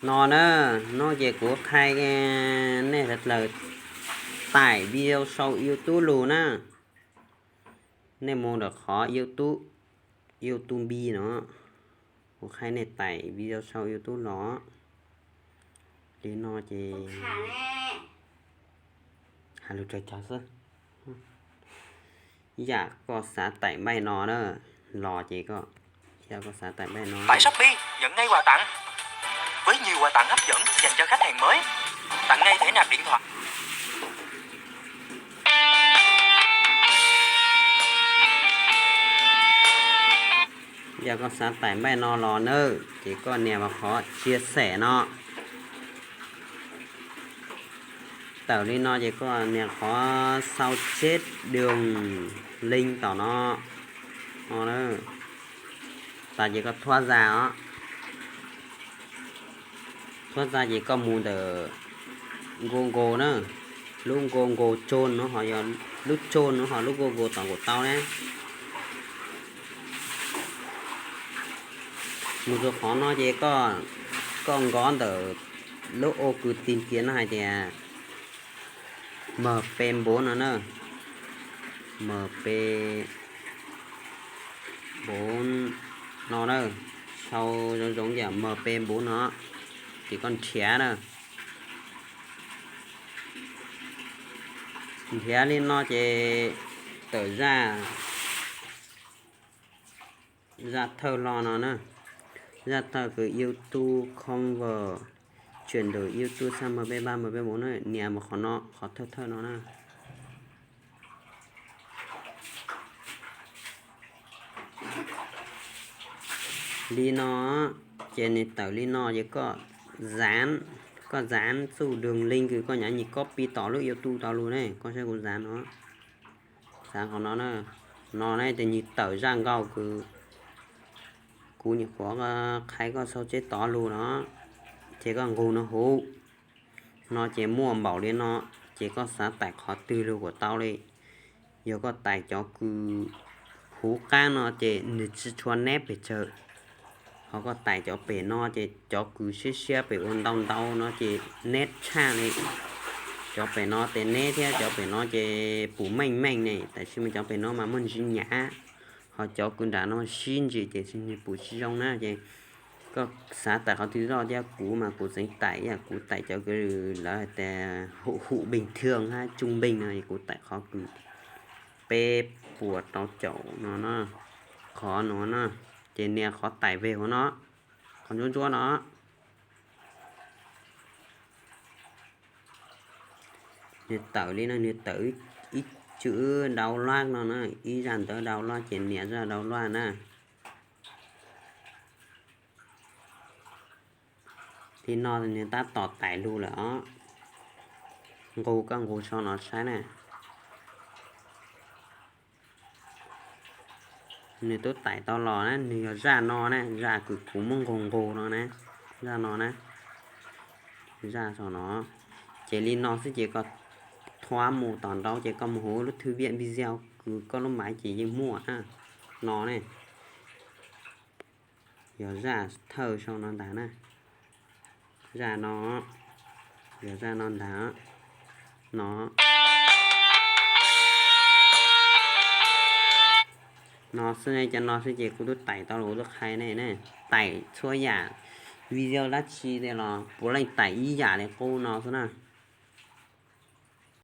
No na, no ces kuv qhia nej sawv daws tải video sau YouTube lug na. Nej mus ntawm qhov YouTube, YouTube no, kuv qhia nej tải video sau YouTube los. Li no ces hais lus tsaug tsaug xwb. Yam koj xav tải npaij no na, los ces koj, yam koj xav tải npaij no. Tải Shopee, nhận ngay quà tặng. Với nhiều quà tặng hấp dẫn dành cho khách hàng mới. Tặng ngay thẻ nạp điện thoại. Yog koj xav tải npaij no los na, ces koj nias vào qhov chia sẻ no. Tawm li no ces koj nias qhov sau chết đường link tom no. No na. Tas ces koj thoát ra os. Thoát ra ces koj mus ntawm Google na. Lub Google Chrome no ho yog lub Chrome no ho lub Google tom kuv tau na. Mus rau qhov no ces koj, koj nkov ntawm lub ô kws tìm kiếm no hais tias M P bốn no na. M P bốn no na. Sau zoo zoo yam M P bốn no. Ces koj nrhiav na. Nrhiav li no ces tawm zaj, zaj thawj lo no na. Zaj thawj kws YouTube cover, chuyển đổi YouTube sang M P ba, M P bốn na, nias mus qhov no, qhov thawj thawj no na. Li no, ces nws tawm li no ces koj dán, koj dán txuj đường link kws koj nyam nyis copy tom lub YouTube tau lug ne, koj saib kuv dán no. Dán qhov no na, no na ces nws tawm zaj nkauj kws kuv nyuam qhuav qhia koj sau tseb tod lug no, ces koj nqug no huv. No ces muaj npaum li no, ces koj xav tải qhov twg lug kuj tau li. Yog koj tải cov kws huv qab no ces nws tsis tshua neb pes tsawg. Ho koj tải cov pem no ces cov kws siab siab pem ua ntau ntau no ces neb tshaj li. Cov pem no tes neb thiab cov pem no ces pum meej meej ne, tab sis mas cov pem no mas muaj ntsis nyam. Ho cov kws nram no sib ntsis ces nws pum tsis zoo na ces koj xav tải qhov twg loj thiab kuv mas kuv tseem tải ib yam kuv tải cov kws lawv hais tias hum hum bình thường hab trung bình no es kuv tải qhov kws peb puas rau caum no na, qhov no na, ces nias qhov tải về hauv no, qhov ntsuab ntsuab no. Nws tawm li no, nws tawm ib tswb download no na, ib zaj ntawv download ces nias zaj download na. Li no nws tab tom tải lug lawm os. Nqus, koj nqus sau no saib na. Nws twb tải tau los na, nws yog zaj no na, zaj kws kuv muab nqus nqus no na, zaj no na, zaj sau no. Ces li no xwb ces koj thua mus tom nraud ces koj mus huv lub thư viện video kws koj lub maiv ces yeej muaj na. No ne, yog zaj thawj sau no ntag na. Zaj no, yog zaj no ntag. No, no xwb ne, cov no xwb ces kuv twb tải tau los kuv twb qhia nej ne. Tải txhua yam video dab tsi tej los puav leej tải ib yam li qub no xwb na.